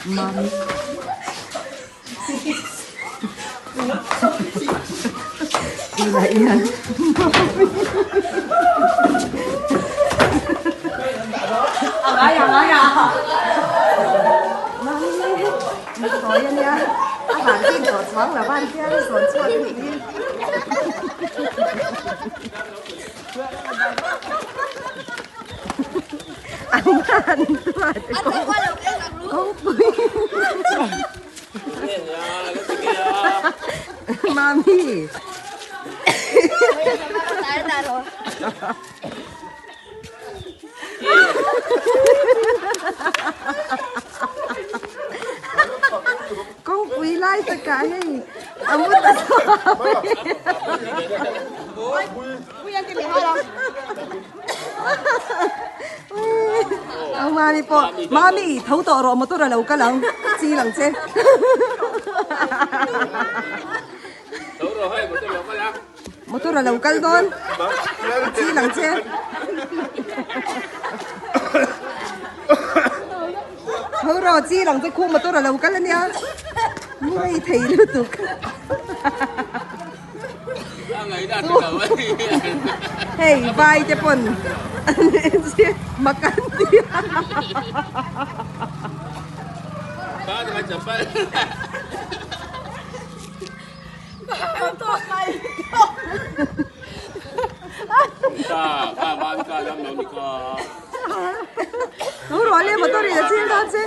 Mami. Tunah hian Mami muthawi a nia a van bik tawh chuang lo a an tia a sawn chhuak a nih hi. Mami. Kawngpui lai takah hei a mu ta Ang mami pawh mami tho tawh rawh motor a lo kal ang chi lang che. Motor a lo kal dawn chi lang che. Tho rawh chi lang che khu motor a lo kal ania mu rei thei lutuk. Hei vai te pawn mak an ti a. Tho rawh le motor in a chil dawn che.